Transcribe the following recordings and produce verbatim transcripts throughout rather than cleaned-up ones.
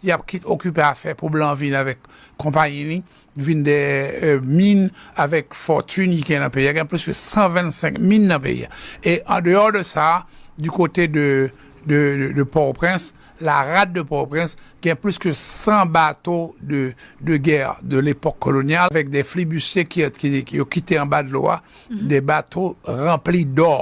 y ap kit okipe afè pou blan vin avèk konpayi li, vin de euh, min avèk fòtin ki gen nan peyi a. Gen plis ke san vennsenk min nan peyi a. E an deyò de sa, du kote de, de, de, de Pòtoprens, la rade de Pòtoprens, gen plis ke san bato de, de gè de lepòk kolonyal, avèk de flibistye ki, ki, ki yo kite anba dlo a, de bato ranpli dò.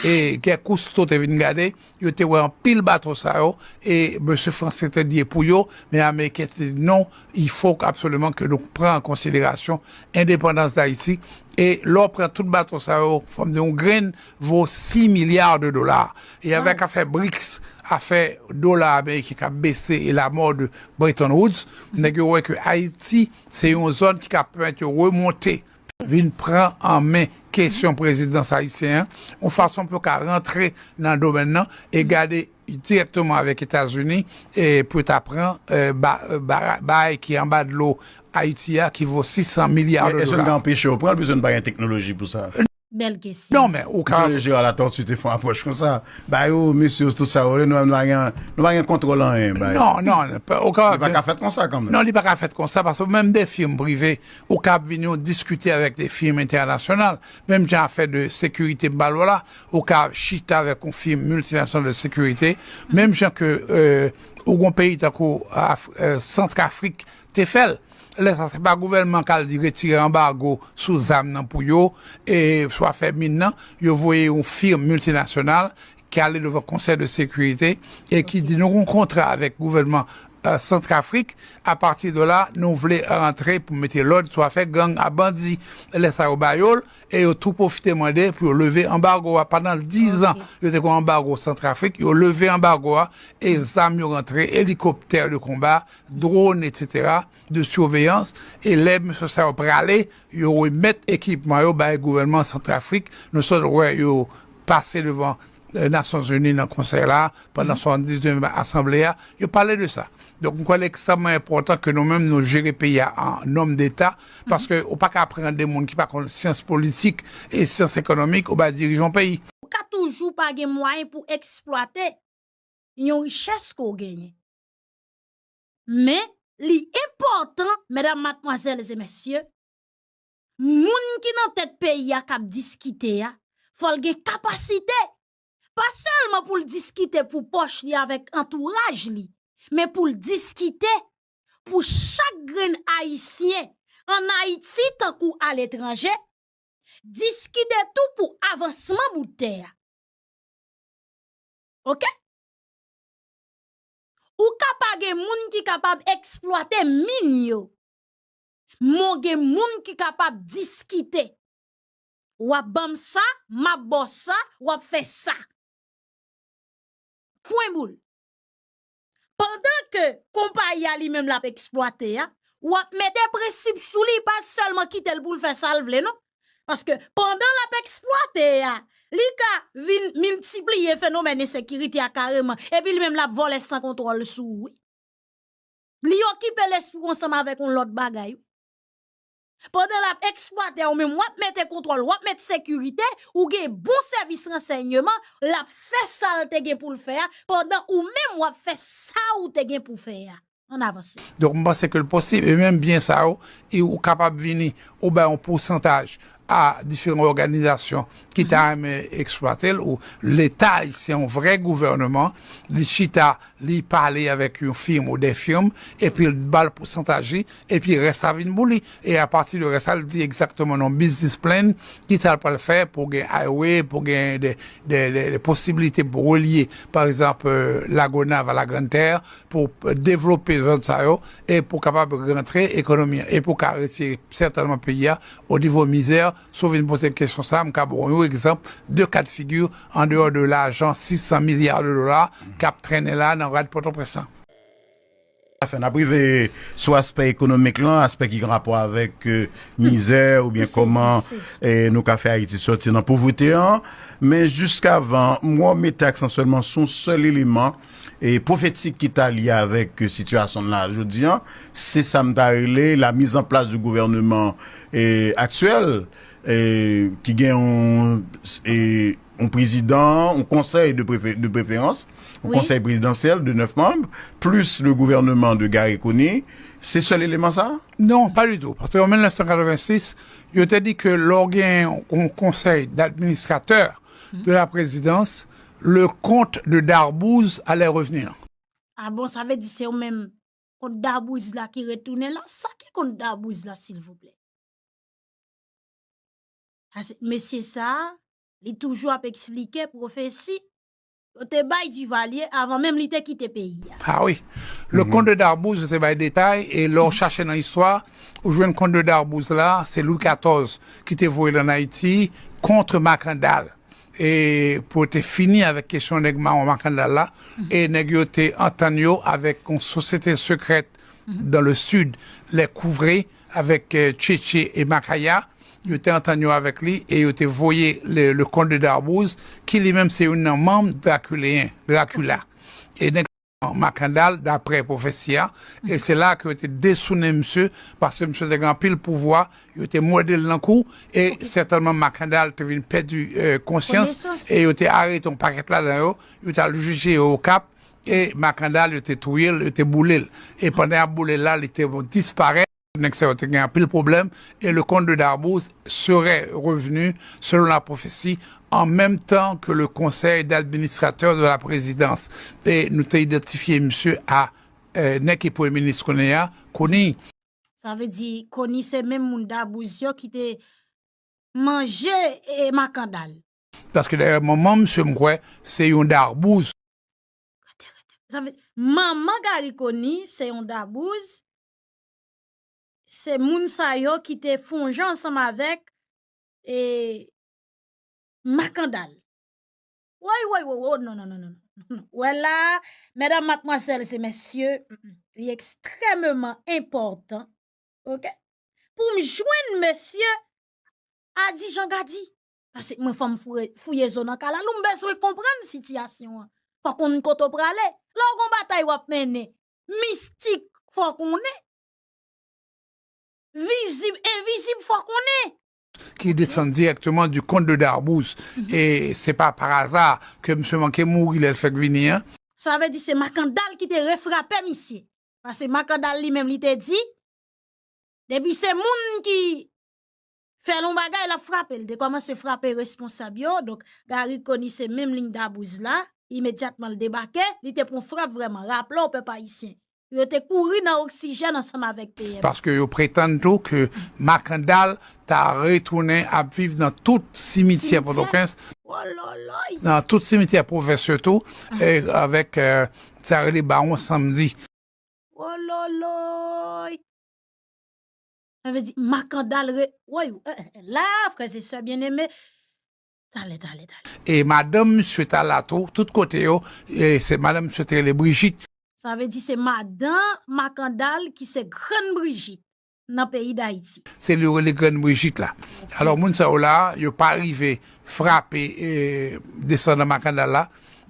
E Guy Cousteau te vin gade, yo te wè anpil bato sa yo, e mesye Franse te di e pou yo, men Ameriken te di non, il faut absolument que nou pran an konsiderasyon endepandans Dayiti. E lè w pran tout bato sa yo, fò m di yon grenn vo sis milya de dola. E avèk afè brics, afè dola ameriken k ap bese e lamò de Bretton Woods, nèg yo wè ke Ayiti se yon zòn ki ka pèmèt yo remonte, vin pran an men kesyon prezidans ayisyen an, yon fason pou yo ka rantre nan domèn nan e gade dirèkteman avèk Etazini e pou yo ta pran euh, ba- euh, ba- bagay ki anba dlo Ayiti a ki vo sis san milya de dola. Èske nou ka anpeche yo pran l, piske nou pa gen teknoloji pou sa? Bèl kesyon. Non, men ou ka. Gouvènè Gérard Latortue te fè yon apwòch konsa. Ba yo, mesye, tout sa yo, nou menm nou pa gen, nou pa gen kontwòl anyen. Ba yo. Non, non, ou ka. Li pa ka fèt konsa kanmenm. Non, li pa ka fèt konsa, paske menm de fim prive, ou ka ap vin yon diskite avèk de fim entènasyonal. Menm jan afè de sekirite m pral wè la, ou ka chita avèk yon fim miltinasyonal de sekirite. Menm jan ke euh, ou gon peyi tankou Af- euh, Santrafrik te fè l. Lè sa se pa gouvènman k al di retire anbago sou zam nan pou yo, e sou afè min nan, yo voye yon fim miltinasyonal ki ale devan Konsèy de Sekirite e ki di nou gon kontra avèk gouvènman euh, Santrafrik. Apati de la, nou vle rantre pou mete lòd sou afè gang a bandi. Lè sa yo ba yo l, e yo tou pwofite mande pou yo leve anbago a. Pandan dizan, yo te gon anbago Santrafrik, yo leve anbago a, e zam yo rantre, elikoptè de konba, drone, etsetera, de siveyans, e lè mesye sa yo prale, yo remèt ekipman yo bay gouvènman Santrafrik. Nou sot wè yo pase devan euh, Nasyonzini nan konsèy la, pandan swasanndiznèf asanble a, yo pale de sa. Donk, m kwè l ekstrèmman enpòtan ke nou menm nou jere peyi a an nonm deta, paske ou pa ka pran de moun ki pa konn syans politik e syans ekonomik, ou ba dirije yon peyi. Ou ka toujou pa gen mwayen pou eksplwate yon richès ke w genyen. Men, li enpòtan, medam, madmwazèl e mesye, moun ki nan tèt peyi a k ap diskite a, fò l gen kapasite, pa sèlman pou l diskite pou pòch li avèk antouraj li, men pou l diskite pou chak grenn Ayisyen, ann Ayiti tankou aletranje, diskite tou pou avansman bout tè a. Oke? Ou ka pa gen moun ki kapab eksplwate min yo. Men w gen moun ki kapab diskite. W ap ban m sa, m ap ba w sa, w ap fè sa. Pwen boul. Pandan ke konpayi a li menm l ap eksplwate a, w ap mete prensip sou li, pa sèlman kite l pou l fè sa l vle non. Paske pandan l ap eksplwate a, li ka vin miltipliye fenomèn ensekirite a kareman, epi li menm l ap vòlè san kontwòl sou ou wi. Li okipe lespri w ansanm avèk yon lòt bagay wi. Pandan l ap eksplwate a, ou menm w ap mete kontwòl, w ap met sekirite, ou gen bon sèvis ransèyman, l ap fè sa l te gen pou l fè a, pandan ou menm w ap fè sa ou te gen pou fè a. Ann avanse. Donk, m panse ke l posib, e menm byen sa yo, e ou kapab vini, ou bay yon pousantaj a diferan òganizasyon ki ta renmen eksplwate l, ou Leta ayisyen, yon vrè gouvèneman, li chita, li pale avèk yon fim ou de fim, epi l ba l pousantaj li, epi rès la vin pou li. E apati de rès la, li di egzakteman nan business plan, ki sa l pral fè pou gen highway, pou gen de, de, de, de posibilite pou relye, pa egzanp, euh, Lagonav a Lagranntè, pou devlope zòn sa yo, e pou kapab rantre ekonomi an, e pou ka retire sètènman peyi a o nivo mizè. Si w vin poze kesyon sa, m ka ba w yon egzanp de ka de figi an deyò de lajan sis san milya de dola k ap trennen la nan rad Pòtoprens lan. Afè n ap rive sou aspè ekonomik lan, aspè ki gen rapò avèk euh, mizè oubyen kòman eh, nou ka fè Ayiti sòti nan povrete an. Men jiskavan, m wè w mete aksan sèlman sou yon sèl eleman e pwofetik ki ta lye avèk euh, sitiyasyon n la jodi an, se sa m ta rele la mise en place du gouvernement eh, aktyèl eh, ki gen yon eh, yon prezidan, yon konsèy de, prefe, de preferans, Wi. Konsèy prezidansyèl de nèf manm, plis le gouvènman de Garry Conille, se sèl eleman sa a? Non, pa ditou. Paske an mil nèf san katrevensis, yo te di ke lè w gen yon konsèy d'administrateurs de la présidence, le comte de Darbouz allait revenir. Ah bon, sa vle di se yo menm kont Darbouz la ki retounen la? Sa ki kont Darbouz la, silvouplè? Paske mesye sa a, li toujou ap eksplike pwofesi yo te bay Duvalier avan menm li te kite peyi a. Ah wi. Le comte de Darbouz, yo te bay detay, e lè w chache nan istwa, ou jwenn comte de Darbouz la, se Louis katòz ki te voye l ann Ayiti kont Makandal. E pou yo te fini avèk kesyon nèg mawon Makandal la, e nèg yo te antann yo avèk yon sosyete sekrèt dans le sud, les Couvrets, avèk, euh, Tchétché e Makaya, yo te antann yo avèk li e yo te voye le, le comte de Darbouz, ki li menm se youn nan manm Draculéen, Dracula. E nèg Makandal, daprè pwofesi a, e se la ke yo te desounen misye, paske misye te gen anpil pouvwa, yo te mòde l nan kou, e sètènman Makandal te vin pèdi, euh, konsyans, e yo te arete yon pakèt ladan yo, yo t al jije yo Okap, e Makandal, yo te touye l, yo te boule l. E pandan y ap boule l la, li te disparèt. Nèg sa yo te gen anpil pwoblèm, et le comte de Darbouz serait revenu, selon la prophétie, en même temps que le conseil d'administrateurs de la présidence. E nou te idantifye misye a, eh, nèg ki premye minis kounye a, Conille. Sa vle di, Conille se menm moun Darbouz yo ki te manje, eh, Makandal. Paske dayè, manman misye, m kwè, se yon Darbouz. Sa vle, manman Garry Conille se yon Darbouz. Se moun sa yo ki te fonje ansanm avèk, e, Makandal. Woy, woy, woy, woy, non, non, non, non, non. Wè la, medam, madmwazèl e mesye, mm, mm, li ekstrèmeman enpòtan, oke? Pou m jwenn mesye Adi Jan Gadi. Paske mwen, fò m fouye, fouye zo nan kalalou, m bezwen konprann sitiyasyon an. Fò w konn kote w prale. Lè w gon batay w ap mennen, mistik fò w konnen. Vizib, envizib fò w konnen. Ki desann dirèkteman du comte de Darbouz. E se pa pa aza ke misye manke mouri lè l fèk vini an. Sa vle di se Makandal ki te refrape misye. Paske Makandal li menm li te di, depi se moun ki fè l yon bagay, l ap frape l. Te kòmanse frape responsab yo. Donk, Garry Conille se menm liy Darbouz la. Imedyatman l debake, li te pran frap vrèman. Raple w, pèp ayisyen, yo te kouri nan oksijèn ansanm avèk P M. Paske yo pretann tou ke Makandal ta retounen ap viv nan tout simityè Pòtoprens, nan tout simityè pwovens yo tou, e avèk, eh, sa rele Bawon Sanmdi. Wololoy! Sa vle di, Makandal re-, woy, eh, eh, la, frè e sè byeneme, talè, talè, talè. E madanm misye ta la tou, tout kote yo, e se madanm misye te rele Brigitte. Sa vle di se madan Makandal ki se Grann Brigitte nan peyi Dayiti. Se li yo rele Grann Brigitte la. Alò, moun sa yo la, yo pa rive frape, eh, desandan Makandal la.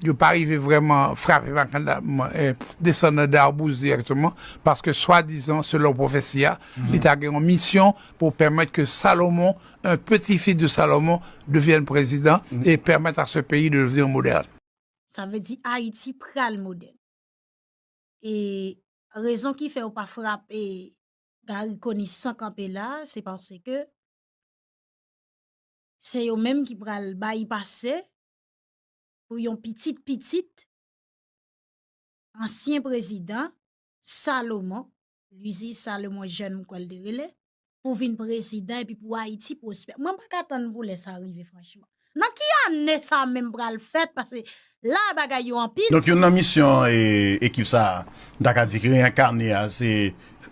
Yo pa rive vrèman frape Makandal, eh, desandan Darbouz dirèkteman, paske swadizan, selon pwofesi a, li ta gen yon misyon pou pèmèt ke Salomon, un petit-fils de Salomon, devienne président et permette à ce pays de devenir moderne. Sa vle di Ayiti pral modèn. E rezon ki fè yo pa frape Garry Conille san kanpe la, se paske se yo menm ki pral bay pase pou yon pitit pitit ansyen prezidan Salomon, Luizius Salomon Jèn, m kwè l te rele, pou vin prezidan epi pou Ayiti pwospè. Mwen pa ka tann pou lè sa rive, franchman. Nan ki ane sa menm pral fèt? Paske la, bagay yo anpil. Donk, youn nan misyon, e, ekip sa a, m ta ka di ki reyenkane a, se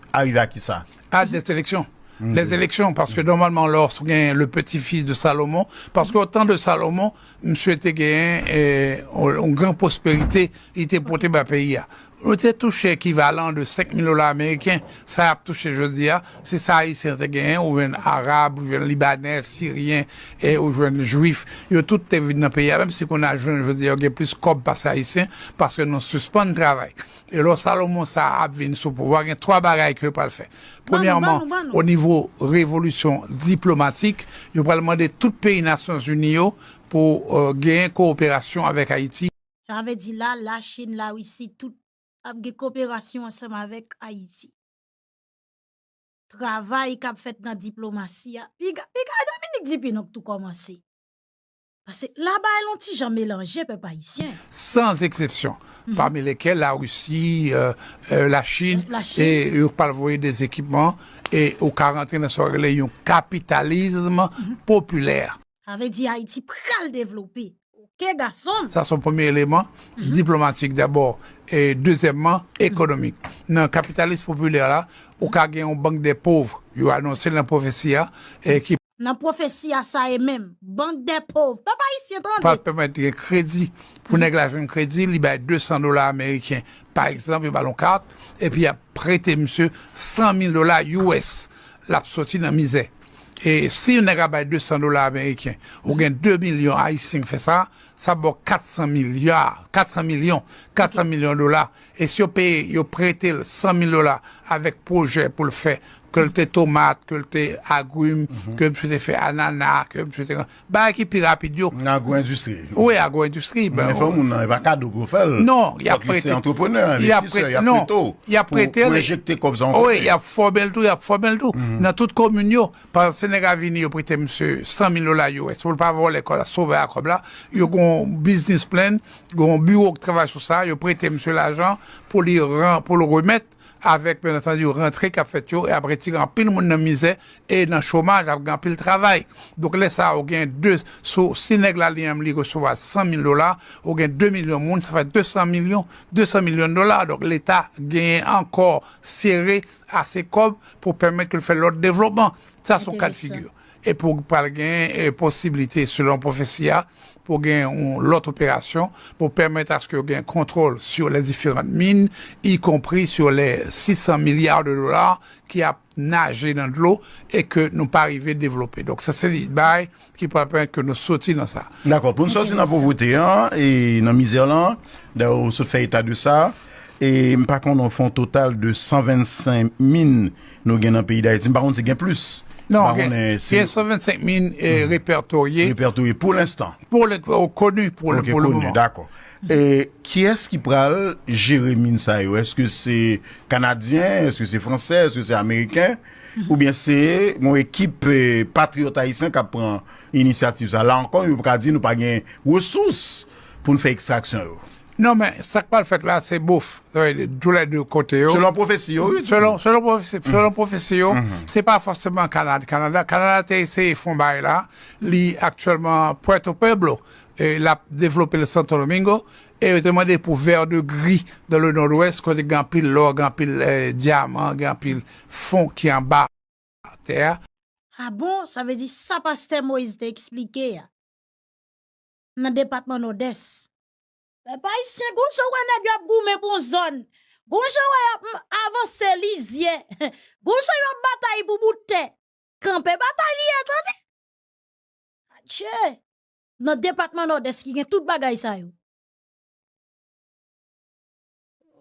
arive a kisa? À des élections. Les élections, paske nòmalman, lòske w gen le petit-fils de Salomon, paske o tan de Salomon, misye te gen, eh, yon, yon gran pwosperite, li te pote ba peyi a. Nou te touche ekivalan de senk mil dola ameriken, sa y ap touche jodi a, se sa Ayisyen te genyen, ou jwenn Arab, ou jwenn Libanè, Siryen, e ou jwenn Jwif, yo tout te vin nan peyi a, menm si kounye a jwenn jodi a, yo gen plis kòb pase Ayisyen, paske nou sispann travay. E lè Salomon sa a ap vin sou pouvwa, gen twa bagay ke l pral fè. Premyèman, o nivo revolisyon diplomatik, yo pral mande tout peyi Nasyonzini yo pou, eh, genyen kowoperasyon avèk Ayiti. Sa vle di la, Lachin, Larisi, tout ap gen koperasyon ansanm avèk Ayiti. Travay k ap fèt nan diplomasi a. Piga, piga Dominique Dupinon k tou kòmanse. Paske la bagay la yon ti jan melanje, pèp ayisyen. Sans exception, parmi lesquels la Russie, euh, euh, la Chine, Lachin. E yo pral voye de ekipman, e ou ka rantre nan sa yo rele yon kapitalizm popilè. Sa vle di Ayiti pral devlope. Oke, gason m. Sa se yon premye eleman diplomatik dabò, e dezyèmman, ekonomik. Nan kapitalizm popilè la, ou ka gen yon bank de pov, yo anonse l nan pwofesi a, e ki Nan pwofesi a, sa ye menm. Bank de pov. Pèp ayisyen, tande. Pral pèmèt gen kredi. Pou nèg la jwenn kredi, li bay de san dola ameriken. Pa egzanp, yo ba l yon kat, epi y ap prete misye san mil dola U S. L ap soti nan mizè. E si yon nèg a bay de san dola ameriken, ou gen de milyon ayisyen k fè sa, sa ba w kat san milya, kat san milyon, kat san milyon dola. E si yo peye, yo prete l san mil dola avèk pwojè pou l fè, ke l te tomat, ke l te agrim, ke misye te fè anana, ke misye te, bagay ki pi rapid yo. Nan agwo-endistri. Wi, agwo-endistri. Men fò moun nan, e pa kado pou yo fè l. Non, y ap prete. Fòk li se antreprenè, envestisè, y ap prete w. Y ap prete l. Pou enjekte kòb sa yon kote. Wi, y ap fòme l tou, y ap fòme l tou. Nan tout komin yo, pa egzanp, si nèg la vini, yo prete misye san mil dola U S, pou l pa vòlè kòb la, sove a kòb la, yo gon business plan, gon biwo k travay sou sa, yo prete misye lajan pou li ran-, pou l remèt, avèk, byen antandi, rantre k ap fèt yo, e ap retire anpil moun nan mizè e nan chomaj, ap gen anpil travay. Donk, lè sa a, ou gen de, sou, si nèg la li menm li resevwa san mil dola, ou gen de milyon moun, sa fè de san milyon, de san milyon dola. Donk, Leta genyen ankò sere ase kòb pou pèmèt ke l fè lòt devlopman. Sa se yon ka de figi. Enteresan. Epi w pral gen, e, posiblite, selon pwofesi a, pou gen yon lòt operasyon pou pèmèt aske yo gen kontwòl sur les différentes mines, y compris sur les six cents milliards de dollars ki ap naje nan dlo e ke nou pa rive devlope. Donk, sa se li bay ki pral pèmèt ke nou soti nan sa. Dakò. Pou n soti nan enteresan. Povrete an e nan mizè lan, dayè ou sot fè eta de sa, e m pa konnen, fè yon total de san vennsenk mil nou gen nan peyi Dayiti. M pa konn si gen plis. Non, gen, gen san vennsenk mil, e, repertorye. Repertorye pou lenstan. Pou le, koni pou le, pou le moman. Dakò. E kiyès ki pral jere min sa yo? Èske se Kanadyen? Èske se Fransè? Èske se Ameriken? Oubyen se yon ekip, e, patriyòt ayisyen k ap pran inisyativ sa? La ankò, yo ka di nou pa gen resous pou n fè ekstraksyon yo. Non, men sa k pral fèt la, se bouf. Sa vle di, tou lè de kote yo. Selon pwofesi yo, wi. Selon, selon pwofesi, selon pwofesi yo, se pa fòseman Kanada. Kanada, Kanada te eseye fè yon bagay la. Li aktyèlman Puerto Pueblo, e l ap devlope le Santo Domingo. E yo te mande pou vè de gri dans le Nord-Ouest, kote gen anpil lò, gen anpil, e, dyaman, gen anpil fon ki anba tè a. A bon, sa vle di sa pastè Moïse te eksplike a. Nan depatman Nòdès. Pèp ayisyen, gon jan w wè nèg yo ap goumen pou yon zòn. Gon jan w wè y ap m-, avanse lizyè. Gon jan yo ap batay pou bout tè. Kanpe batay li ye, tande. Adje! Nan depatman Nòdès ki gen tout bagay sa yo.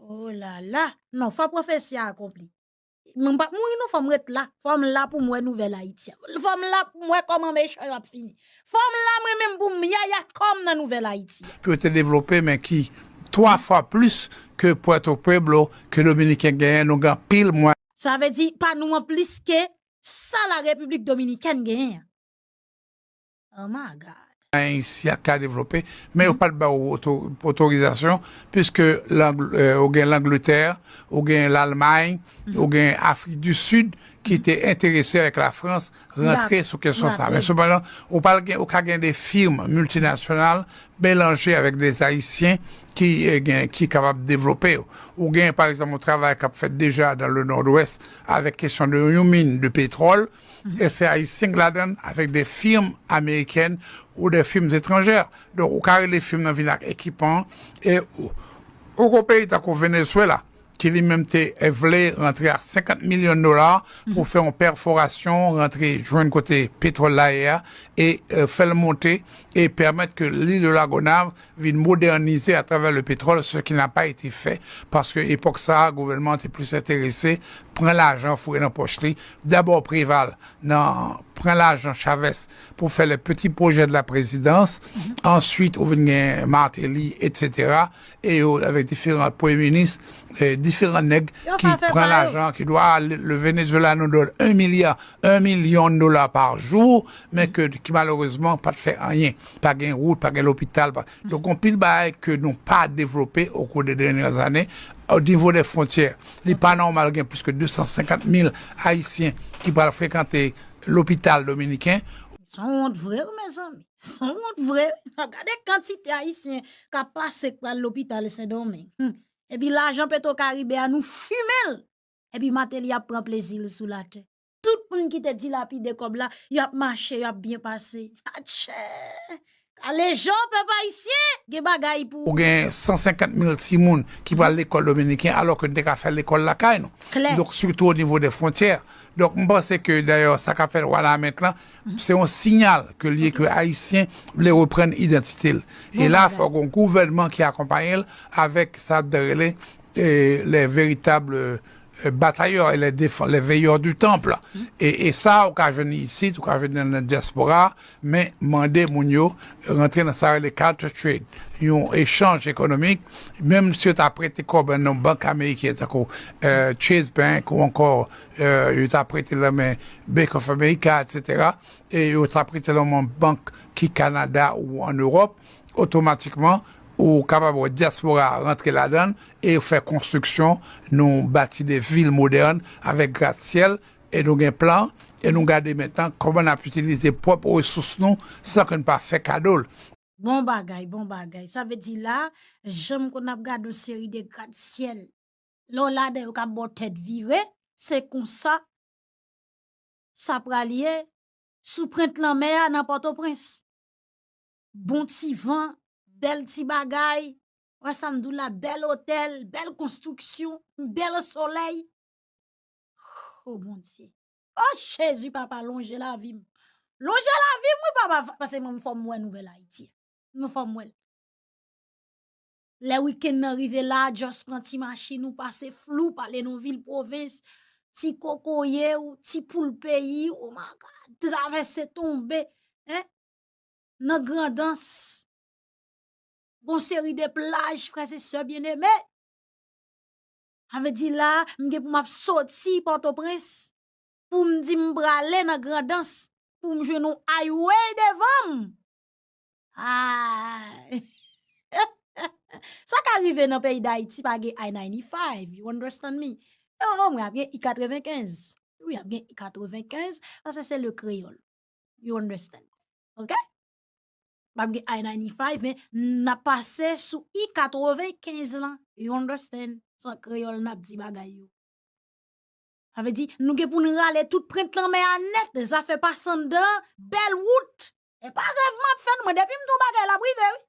Oh la la! Non, fò pwofesi a akonpli. Mwen p ap mouri non, fò m ret la. Fò m la pou m wè nouvèl Ayiti a. Fò m la pou m wè kòman mechan yo ap fini. Fò m la mwen menm pou m yaya kò m nan nouvèl Ayiti a. Pou yo te devlope, men ki twa fwa plis ke Puerto Pueblo, ke Dominiken genyen, nou gen anpil mwen. Sa vle di, pa nou an plis ke sa la Repiblik Dominikèn genyen an. Oh my God. Isi a ka devlope, men yo pa t ba w oto-, otorizasyon, piske Lang-, e, ou gen Langletè, ou gen Lalmay, ou gen Afrik di Sid ki te enterese avèk Lafrans rantre sou kesyon sa. Men sepandan, ou pral gen, ou ka gen de fim miltinasyonal melanje avèk de Ayisyen ki, e, gen, ki kapab devlope yo. Ou gen, pa egzanp, yon travay k ap fèt deja dans le Nord-Ouest avèk kesyon de yon min de petwòl, e se Ayisyen k ladan l avèk de fim amerikèn ou de fim etranjè. Donk, ou ka rele fim nan vin ak ekipman, e ou, ou gon peyi tankou Venezuela, ki li menm te, e, vle rantre ak senkant milyon dola pou fè yon pèforasyon, rantre jwenn kote petwòl la ye a, e, e, fè l monte, e pèmèt ke l'île de la Gonâve vin modènize atravè le pétrole, ce qui n'a pas été fait, paske epòk sa a, gouvènman an te plis enterese pran lajan foure nan pòch li, dabò Preval nan pran lajan Chavez pou fè les petits projets de la présidence. Answit, ou vin gen Martelly, et cetera. E yo, avèk diferan premye minis, eh, diferan nèg ki pran lajan, ki di, ah, le, le Venezuela nous donne un milliard, un million de dollars par jour, men ke, ki malerezman pa t fè anyen. Pa gen wout, pa gen lopital. Pa, donk, gon pil bagay ke nou pa devlope au cours des dernières années, au niveau des frontières. Li pa nòmal gen plis ke de san senkant mil Ayisyen ki pral frekante lopital dominiken. Se yon wont vre, wi, mezanmi. Se yon wont vre. Gade kantite Ayisyen k ap pase k pral lopital Sendomeng. Hmm. Epi lajan Petro Caribe a, nou fimen l. Epi Martelly ap pran plezi l sou latè. Tout moun ki te dilapide kòb la, y ap mache, y ap byen pase. Atchè! Kale je w, pèp ayisyen! Gen bagay pou ou. Ou gen san senkant mil timoun ki pral lekòl dominiken, alò ke n te ka fè lekòl lakay nou. Klè. Donk, surtout au niveau des frontières. Donk, m panse ke, dayè, sa k ap fèt Wanament lan, se yon siyal ke l ye ke Ayisyen vle reprann idantite l. E la, fò gen yon gouvènman ki akonpaye l avèk sa yo rele, eh, les véritables, eh, batailleurs et les défenses, les veilleurs du temple. E, e sa, ou ka jwenn isit, ou ka jwenn nan dyaspora, men mande moun yo rantre nan sa yo rele counter trade, yon echanj ekonomik, menm si yo ta prete kòb nan bank ameriken, tankou, eh, Chase Bank ou ankò, eh, yo ta prete l nan men Bank of America, et cetera, e yo ta prete l nan men bank ki Kanada ou ann Ewòp, otomatikman, ou kapab wè dyaspora a rantre ladan l e fè konstriksyon, nou bati de vil modèn avèk grasyèl, e nou gen plan, e nou gade mentnan kòman n ap itilize pwòp resous nou san ke n pa fè kado l. Bon bagay, bon bagay. Sa vle di la, jan m konn ap gade yon seri de grasyèl, lè w ladan yo k ap ba w tèt vire, se konsa sa pral ye sou pwent lanmè a nan Pòtoprens. Bon ti van, bèl ti bagay, wè sa m di w la, bèl otèl, bèl konstriksyon, bèl solèy. O Bondye. O Jezi, papa, lonje lavi m. Lonje lavi m, wi, papa, paske mwen, m fò m wè nouvèl Ayiti. Mwen fò m wè l. Lè wikenn nan rive la, just pran ti machin ou pase flou, pale nan vil pwovens, ti kokoye ou, ti poul peyi, oh my God, travèse tonbe, en, nan Grandans. Gon seri de plaj, frè e sè byeneme. Sa vle di la, m gen pou m ap soti Pòtoprens, pou m di m prale nan Grandans, pou m jwenn yon highway devan m. Ay! Sa ka rive nan peyi Dayiti, pa gen I ninety-five, you understand me? Yo, omwen ap gen I katrevenkenz. Wi, ap gen I katrevenkenz, paske se le kreyòl. You understand? Ok? P ap gen I ninety-five, men n ap pase sou I katrevenkenz lan. You understand? Se an kreyòl n ap di bagay yo. Sa vle di, nou gen pou n rale tout pwent lanmè a nèt, zafè pase anndan, bèl wout. E pa rèv m ap fè non, mwen, depi m di yon bagay, l ap rive, wi.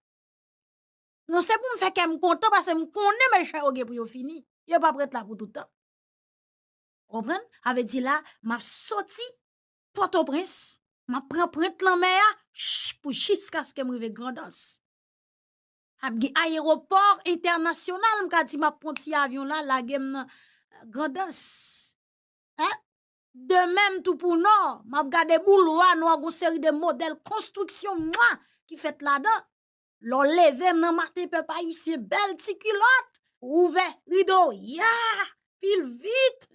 Non, se pou m fè kè m kontan, paske m konnen mechan yo gen pou yo fini. Yo p ap ret la pou tout tan. Ou konprann? Sa vle di la, m ap soti Pòtoprens, m ap pran pwent lanmè a, ch-, pou jiskaske m rive Grandans. Ap gen ayewopò entènasyonal, m ka di m ap pran ti avyon la, lage m nan Grandans. Hein? De menm tou pou Nò, m ap gade boulwa Nò, gon seri de modèl konstriksyon, mwa, ki fèt ladan. Lè w leve m nan maten, pèp ayisyen, bèl ti kilòt, ouvè rido, ya, pil vit.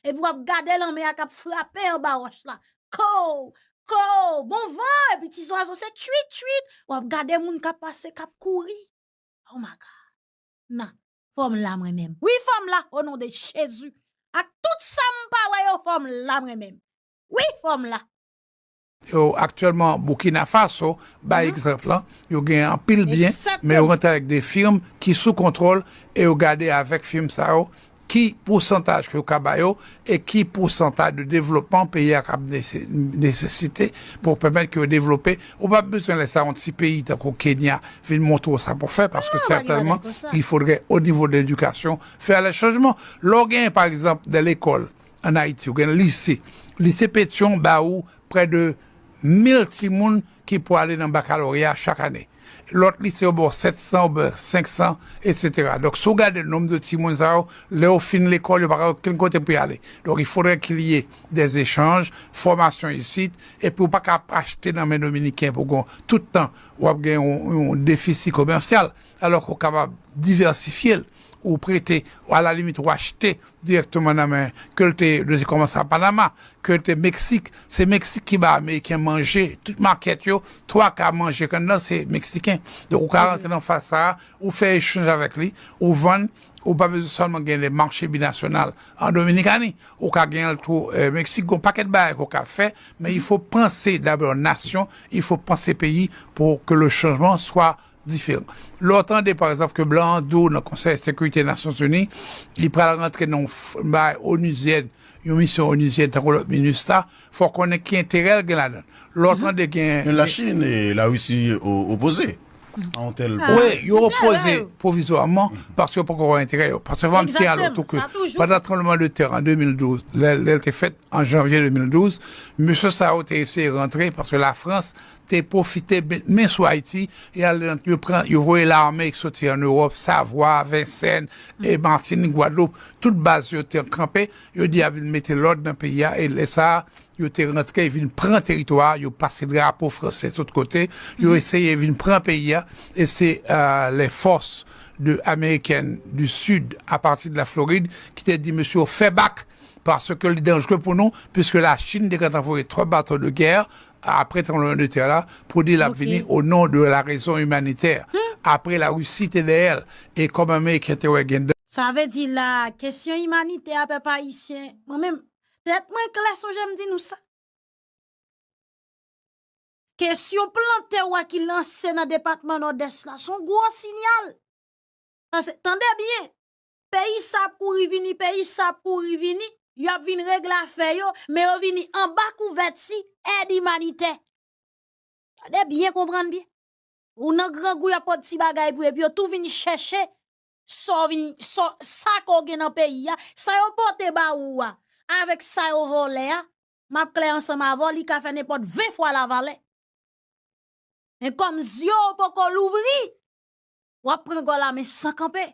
Epi w ap gade lanmè a k ap frape anba wòch la. Ko, ko, bon van, epi ti zwazo se tchwit, tchwit. W ap gade moun k ap pase, k ap kouri. Oh my God. Non, fò m la mwen menm. Wi, fò m la, o non de Jezi. Ak tout sa m pa wè yo, fò m la mwen menm. Wi, fò m la. Yo, aktyèlman, Burkina Faso, bay egzanp lan, yo gen anpil byen, men yo rantre avèk de fim ki sou kontwòl e yo gade avèk fim sa yo ki pousantaj ke yo ka ba yo e ki pousantaj de devlopman peyi a k ap nese-, nesesite pou pèmèt ke yo devlope. Ou pa bezwen lè sa yon ti peyi tankou Kenya vin montre w sa pou fè, paske sètènman, il faudrait, au niveau de l'éducation, faire les changements. Lè w gen, pa egzanp, de lekòl ann Ayiti, ou gen lise. Lise Petyon ba ou prè de mil timoun ki pou ale nan bakaloreya chak ane. Lòt lise yo ba w sèt san, ou ba w senk san, etsetera. Donk, si w gade nonb de timoun sa yo, lè yo fin lekòl, yo pa gen okenn kote pou y ale. Donc, il faudrait qu'il y ait des échanges, fòmasyon isit, epi w pa ka ap achte nan men Dominiken pou gon tout tan w ap gen yon, yon defisi komèsyal, alò ke w kapab divèsifye l, ou prete, ou alalimit ou achte dirèkteman nan men, ke l te, nou te kòmanse a Panama, ke l te Meksik, se Meksik ki bay Ameriken manje, tout makèt yo, twa ka manje k anndan se Meksiken. Donk, ou ka rantre nan faz sa a, ou fè echanj avèk li, ou vann, ou pa bezwen sèlman gen de mache binasyonal an Dominikani, ou ka gen l tou, eh, Meksik, gon pakèt bagay ke w ka fè, men il faut penser d'abord nation, il faut penser pays pour que le changement soit diferan. Lè w tande, pa egzanp, ke blan an di w nan Konsèy Sekirite Nasyonzini, li pral rantre nan yon f-, bay onuzyèn, yon misyon onuzyèn, tankou lòt MINUSTAH, fò w konnen ki enterè l gen ladan l. Lè w tande gen Men Lachin e Larisi o-, opoze a yon tèl Wi, yo opoze pwovizwaman paske yo poko wè enterè yo. Paske fò m sinyale w tou ke pandan tranbleman de tè an de mil douz, lè, lè l te fèt an janvye de mil douz, mesye sa yo te eseye rantre paske Lafrans te pwofite men, men sou Ayiti, e al, yo pran, yo voye lame ki soti an Ewòp, Savwa, Vensèn, e Matinik, Gwadloup, tout baz yo te kanpe, yo di y ap vin mete lòd nan peyi a, e lè sa a, yo te rantre, vin pran teritwa a, yo pase drapo fransè tout kote, yo eseye vin pran peyi a, e se, euh, les forces de, américaines du Sud, à partir de la Floride, ki te di mesye yo fè bak, paske li danjre pou nou, puisque la Chine te gentan voye twòp bato de guerre, apre tranbleman de tè la, pou di l ap vini au nom de la raison humanitaire. Apre la Russie te dèyè l, e kòm Ameriken te wè gen Sa vle di la, kesyon imanitè a, pèp ayisyen, mwen menm, tèt mwen klè, sonje m di nou sa. Kesyon plante w a ki lanse nan depatman Nòdès la, se yon gwo sinyal. Paske, tande byen, peyi sa ap kouri vini, peyi sa ap kouri vini, y ap vin regle afè yo, men yo vini anba kouvèti èd imanitè. Gade byen, konprann byen. Ou nan grangou, y ap pot ti bagay pou yo, epi yo tou vin chèche sa w vin, sa, sa ke w gen nan peyi a, sa yo pote ba ou a, avèk sa yo vòlè a, m ap klè ansanm avè w, li ka fè nenpòt ven fwa lavalè. Men kòm zye w poko louvri, w ap pran gòl la men san kanpe.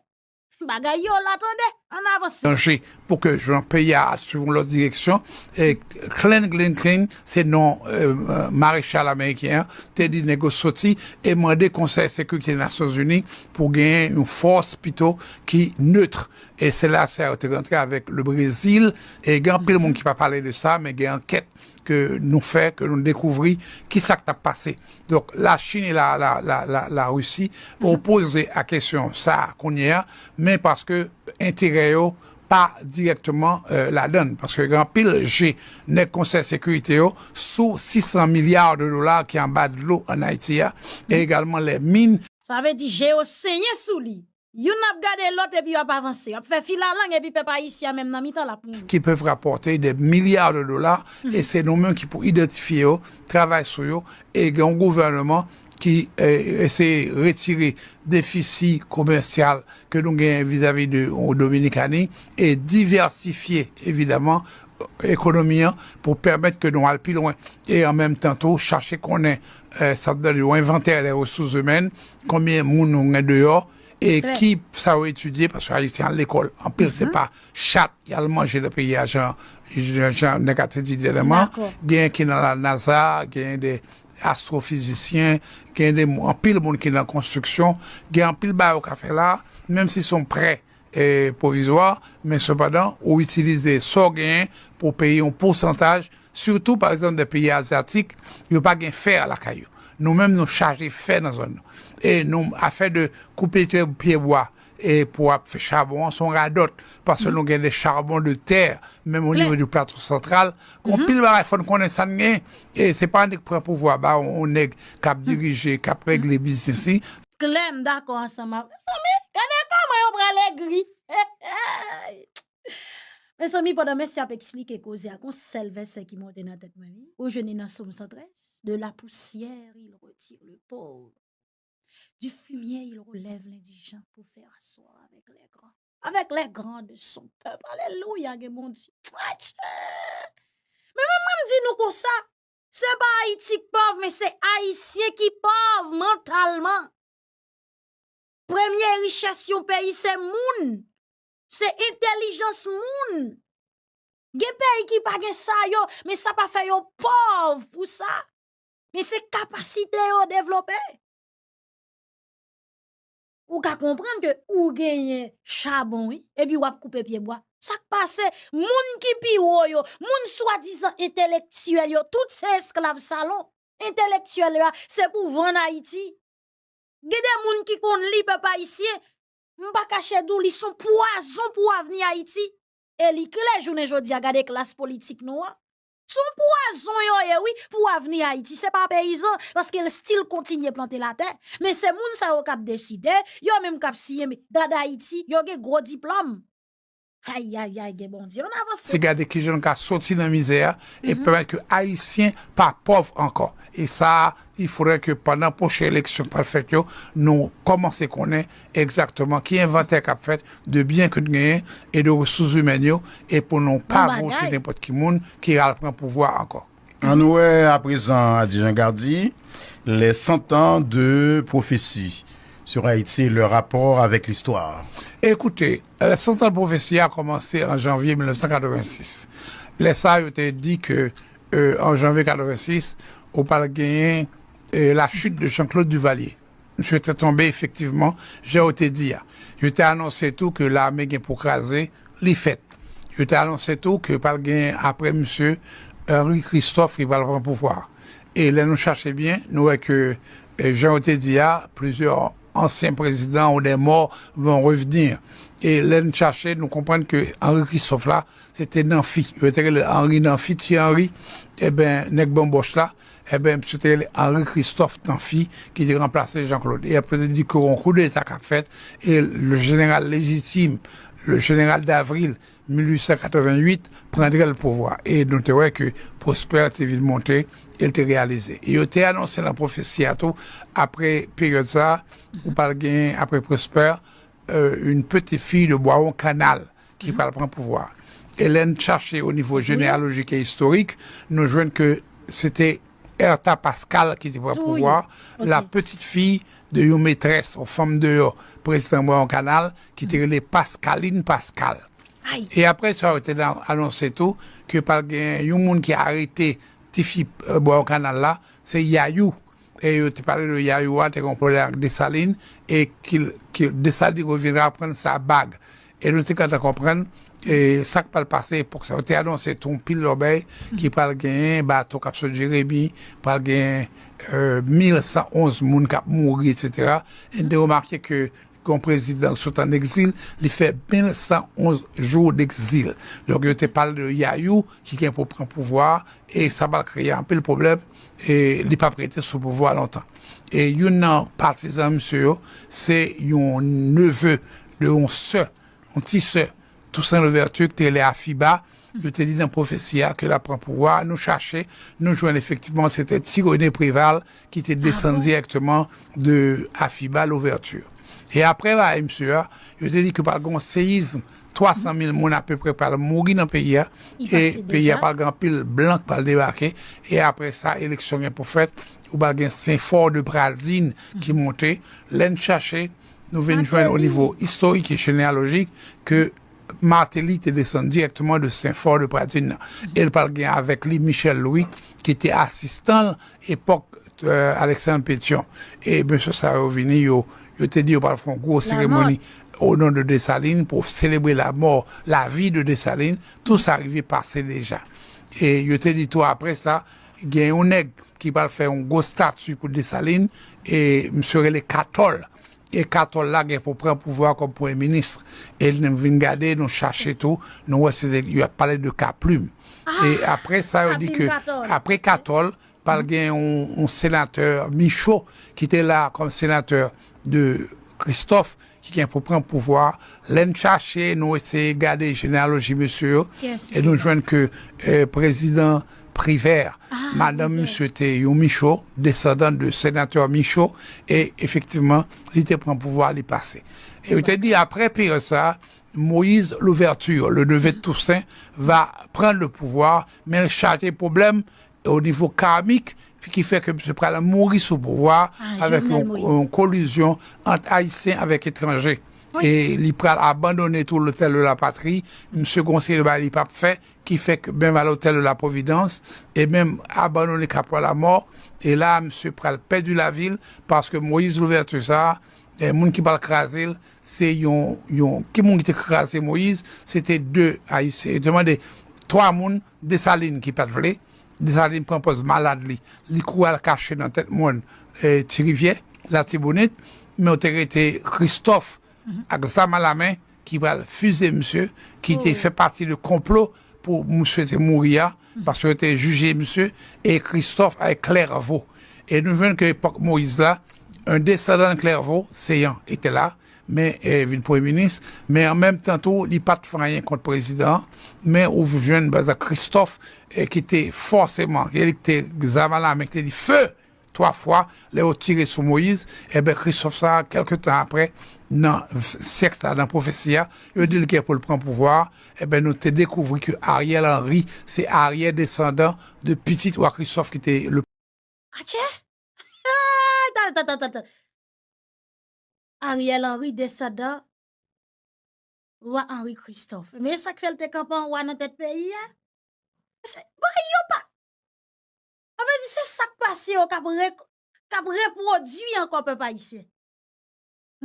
Bagay yo la, tande, ann avanse. Danje pou ke jan peyi a ap swiv yon lòt direksyon. E Glenn, Glenn Glenn, se non, eh, marechal ameriken an, te di nèg yo soti e mande Konsèy Sekirite Nasyonzini pou genyen yon fòs pito ki nèt. E se la sa yo te rantre avèk le Brezil. E gen anpil moun ki pa pale de sa, men gen ankèt ke nou fè, ke nou dekouvri, ki sa k t ap pase. Donk, Lachin e la, la, la, la, Larisi opoze a kesyon sa a kounye a, men paske enterè yo pa dirèkteman, eh, ladan l. Paske gen anpil je nèg Konsèy Sekirite yo sou sis san milya de dola ki anba dlo ann Ayiti a, e egalman lè min. Sa vle di je yo senyen sou li. Youn ap gade lòt epi y ap avanse. Y ap fè filalang epi pèp ayisyen an menm nan mitan l ap mouri. Qui peuvent rapporter des milliards de dollars, e se nou menm ki pou idantifye yo, travay sou yo, e gen yon gouvènman ki, eh, eseye retire defisi komèsyal ke nou genyen vizavi de, eh, Dominikani e divèsifye, evidaman, ekonomi an pou pèmèt ke nou al pi lwen. E an menm tan tou, chache konnen, eh, sa k nan yon envantè de resous imèn, konbyen moun nou gen deyò, e ki sa yo etidye, paske Ayisyen al lekòl, anpil se pa chat y al manje nan peyi a, jan, jan, jan nèg a te di dènyèman. Gen ki nan la NASA, gen de astrofizisyen, gen de, anpil moun ki nan konstriksyon, gen anpil bagay ou ka fè la, menm si se yon prè, eh, pwovizwa, men sepandan, ou itilize sa w genyen pou w peye yon pousantaj, sitou, pa egzanp, de peyi azyatik, yo pa gen fè lakay yo. Nou menm, nou chaje fè nan zòn nou. E nou, afè de koupe pye, pye bwa, e pou ap fè chabon an, se yon radòt, paske nou gen de charbon de terre, menm o nivo du plato santral, gon pil bagay fò n konnen sa n gen, e se pa nèg pran pouvwa ba yon, yon nèg k ap dirije, k ap regle biznis li. Klè, m dakò ansanm avè w. Mezanmi, gade kòman yo pral egri. Mezanmi, pandan mesye ap eksplike koze a, gon sèl vèsè ki monte nan tèt mwen, wi. Ou jwenn li nan Sòm san trèz, de la poussière, il retire le pauvre. Du fumier, il relève l'indigent pour faire asseoir avec les grands. Avec les grands de son peuple. Alelouya, gen Bondye. Atchè! Men mwen, mwen, m di nou konsa, se pa Ayiti k pòv, men se Ayisyen ki pòv mantalman. Premye richès yon peyi se moun. Se entèlijans moun. Gen peyi ki pa gen sa yo, men sa pa fè yo pòv pou sa. Men se kapasite yo devlope. Ou ka konprann ke ou genyen chabon, wi, epi w ap koupe pye bwa. Sa k pase? Moun ki pi wo yo, moun swadizan entelektyèl yo, tout se esklav salon. Entelektyèl yo a, se pou vann Ayiti. Gen de moun ki konn li, pèp ayisyen, m pa kache di w, li se yon pwazon pou avni Ayiti. E li klè jounen jodi a, gade klas politik nou an. Se yon pwazon yo ye, wi, pou avni Ayiti. Se pa peyizan, paske l still kontinye plante latè. Men se moun sa yo k ap deside, yo menm k ap siyen, men gad Ayiti, yo gen gwo diplòm. Ay, ay, ay, gen Bondye. Ann avanse. Se gade kijan nou ka soti nan mizè a e pèmèt ke Ayisyen pa pòv ankò. E sa, il faudrait que pandan pwochen eleksyon k pral fèt yo, nou kòmanse konnen egzakteman ki envantè k ap fèt de byen ke n genyen e de resous imèn yo, e pou nou pa vote nenpòt ki moun ki al pran pouvwa ankò. Ann wè aprezan, Adi Jean Gardy, les cent ans de prophétie sur Haïti et leur rapport avec l'histoire. Écoutez, les cent ans de prophétie a kòmanse an janvye mil nèf san katrevensis. Lè sa a, yo te di ke, euh, an janvye katrevensis, ou pral genyen, euh, la chute de Jean-Claude Duvalier. Misye te tonbe efektivman, jan yo te di a. Yo te anonse tou ke lame gen pou kraze, li fèt. Yo te anonse tou ke pral gen apre misye, Henri Christophe ki pral pran pouvwa. E lè nou chache byen, nou wè ke, e, jan yo te di a, plusieurs anciens présidents ou des morts vont revenir. E lè n chache, nou konprann ke Henri Christophe la, se te Nanfi. Yo te rele Henri Nanfi, Ti Henri, eben, nèg banbòch la, eben, misye te rele Henri Christophe Nanfi, ki te ranplase Jean-Claude. E apre, te di ke yon koudeta k ap fèt, e le général légitime, le général d'Avril, mil uit san katrevenn uit, prendrait le pouvoir. E nou te wè ke Prosper te vin monte, e l te reyalize. E yo te anonse nan pwofesi a tou, apre peryòd sa, ou pral gen, apre Prosper, euh, une petite fille de Boiron Canal ki pral pran pouvwa. E lè n chache o nivo jeneyalojik e istorik, nou jwenn ke se te Hertha Pascal ki te pran pouvwa, la petite fille de yon metrès, yon fanm deyò, prezidan Boiron Canal, ki te rele Pascaline Pascal. E apre sa, yo te anonse tou ke pral gen yon moun ki arete tifi, euh, Boiron Canal la, se Yayou. E yo te pale de Yayou a, te gen yon pwoblèm ak Desalin, e ki, ki Desalin reviendra prendre sa bague. E nou te gentan konprann, e sa k pral pase epòk sa. Yo te anonse tou yon pil lòbèy ki pral genyen, bato k ap sot Jeremi, pral genyen, euh, mil san onz moun k ap mouri, etsetera. E n te remake ke yon prezidan sot an egzil, li fè mil san onz jou d'egzil. Donk, yo te pale de Yayou ki gen pou pran pouvwa a, e sa pral kreye anpil pwoblèm, e li p ap rete sou pouvwa a lontan. E youn nan patizan misye yo, se yon neve de yon sè, yon ti sè, Toussaint Louverture, ki te rele Afiba, yo te di nan pwofesi a ke l ap pran pouvwa a, nou chache, nou jwenn efektivman se te Ti René Préval ki te desann dirèkteman de Afiba Louverture. E apre bagay misye a, yo te di ke pral gen yon seyizm, twa san mil moun apeprè pral mouri nan peyi a, e peyi a pral gen anpil blan k pral debake, e apre sa, eleksyon gen pou fèt, ou pral gen Saint-Fort de Pradines ki monte, lè n chache, nou vin jwenn o nivo istorik e jeneyalojik ke Martelly te desann dirèkteman de Saint-Fort de Pradines nan. E l pral gen avèk li Michel Louis, ki te asistan l epòk, euh, Alexandre Pétion. E mesye sa yo vini, yo, yo te di yo pral fè yon gwo seremoni o non de Desalin pou selebre lamò, lavi de Desalin. Tou sa rive pase deja. E yo te di tou apre sa, gen yon nèg ki pral fè yon gwo stati pou Desalin, e misye rele Katòl. E Katòl la gen pou pran pouvwa kòm premye minis. E nou vin gade, nou chache tou, nou wè se de, y ap pale de Kaplim. E apre sa, yo di ke apre Katòl, pral gen yon, yon senatè Michaud ki te la kòm senatè de Christophe ki gen pou pran pouvwa. Lè n chache, nou eseye gade jeneyaloji mesye yo, e nou jwenn ke, eh, prezidan Privert, madanm misye te yon Michaud, desandan de senatè Michaud, e efektivman, li te pran pouvwa, li pase. E yo te di, apre peryòd sa, Moïse Louverture, le neveu de Toussaint, va prendre le pouvoir, men l chaje pwoblèm o nivo karmik, ki fè ke misye pral mouri sou pouvwa avèk yon kolizyon ant Ayisyen avèk etranje. E li pral abandone tou Lotèl de la Patri. Misye gon seri de bagay li p ap fè, ki fè ke menm a Lotèl de la Pwovidans, e menm abandone Kapwa Lamò. E la, misye pral pèdi lavi l, paske Moïse Louverture sa, e moun ki pral kraze l, se yon, yon, ki moun ki te kraze Moïse, se te de Ayisyen. Yo te mande twa moun, Desalin ki pa t vle, Desalin pran pòz malad li, li kouri al kache nan tèt mòn, e, Ti Rivyè, Latibonit, men yo te rete Christophe ak zam a la men ki pral fize misye, ki te fè pati de konplo pou misye te mouri a, paske yo te jije misye, e Christophe ak Clairvaux. E nou jwenn ke epòk Moïse la, un descendant de Clairvaux, Céant, était là, men, e, vin premye minis, men an menm tan tou, li pa t fè anyen kont prezidan an, men ou jwenn baz a Christophe, e, ki te fòseman, e li ki te zam a la men, ki te di feu twa fwa, lè yo tire sou Moyiz, enben, Christophe sa, kèlke tan apre, nan syèk sa, nan pwofesi a, yo di l gen pou l pran pouvwa a, enben, nou te dekouvri ke Ariel Henry, se aryè desandan de pitit wa Christophe ki te le Atchè! Tan, tan, tan, tan, tan. Ariel Henry, desandan wa Henri Christophe. Men sa k fè l te kanpe an wa nan tèt peyi a? Se, bon, yo pa. Sa vle di, se sa k pase yo k ap re-, k ap repwodui ankò, pèp ayisyen.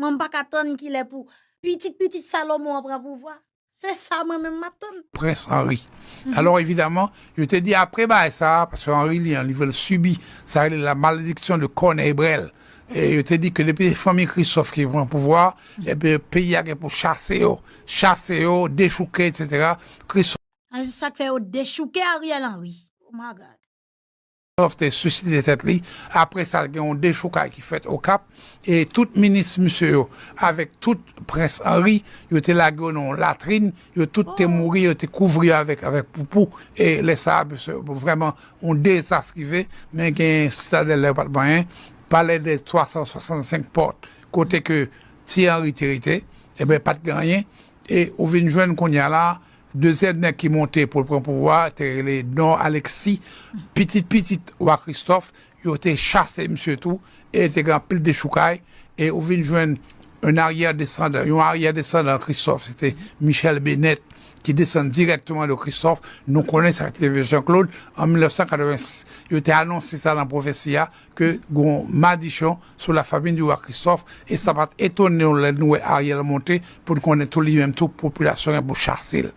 Mwen, m pa ka tann kilè pou pitit pitit Salomon an pran pouvwa. Se sa mwen menm m ap tann. Prens Henri. Alò, evidaman, yo te di apre bagay sa a, paske Henri li an, li vle sibi, sa rele la malédiction de Corneille Brel. E yo te di ke depi fanmi Christophe ki pran pouvwa, ebyen, peyi a gen pou chase yo, chase yo, dechouke, etsetera. Christophe A, se sa k fè yo dechouke Ariel Henry. Oh my God. Christophe te siside tèt li. Apre sa, gen yon dechoukay ki fèt Okap. E tout minis misye yo, avèk tout prens Henri, yo te lage yo nan yon latrin. Yo tout te mouri, yo te kouvri yo avèk, avèk poupou. E lè sa a, misye, vrèman, yon dezas rive. Men gen Sitadèl la, yo pa t manyen. Palais des trois cent soixante-cinq portes, kote ke Ti Henri te rete, ebyen, pa t gen anyen. E ou vin jwenn kounye a la, dezyèm nèg ki monte pou l pran pouvwa a, te rele Nord Alexis, pitit pitit wa Christophe, yo te chase misye tou, e te gen anpil dechoukay, e ou vin jwenn un arrière-descendant, yon aryè desandan Christophe, se te Michel Bennett, ki desann dirèkteman de Christophe. Nou konnen sa k te rive Jean-Claude, an mil nèf san katrevensis, yo te anonse sa nan pwofesi a, ke gon madichon sou la famille du roi Christophe, e sa pa t etone nou lè nou wè Ariel monte, pou n konnen tou li menm tou popilasyon gen pou chase l.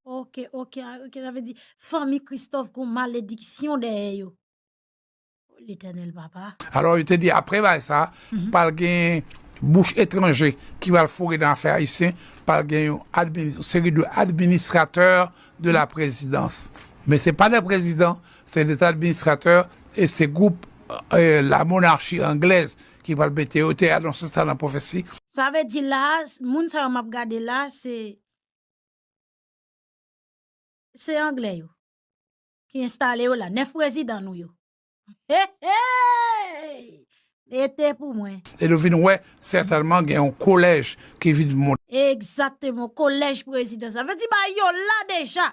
Ok, ok, ok, sa vle di, fanmi Christophe gon malediksyon dèyè yo. O Letènèl, papa. Alò, yo te di, apre bagay sa, pral gen bouch etranje ki pral foure nan afè ayisyen, pral gen yon admini-, seri de administratè de la présidence. Men se pa de prezidan, se de administratè, e se gwoup, e, la monarchie anglaise ki pral mete yo, te anonse sa nan pwofesi. Sa vle di la, moun sa yo m ap gade la, se, se anglè yo ki enstale yo la, nèf prezidan nou yo. Hey, hey! Mete pou mwen. E nou vin wè, sètènman, gen yon kolèj ki vin monte. Egzakteman, kolèj prezidan. Sa vle di, ba yo la deja.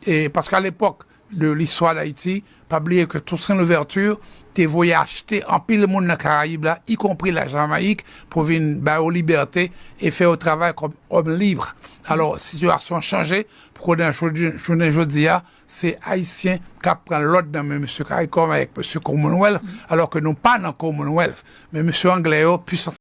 E paske a lepòk de listwa d Ayiti, pa bliye ke Toussaint Louverture te voye achte anpil moun nan Karayib la, ikonpri la Jamayik, pou vin ba yo libète e fè yo travay kòm òm lib. Alò, sitiyasyon an chanje, pou konnen jodi, jounen jodi a, se Ayisyen k ap pran lòd nan men mesye CARICOM avèk mesye Commonwealth, alò ke nou pa nan Commonwealth. Men mesye anglè yo, pwisans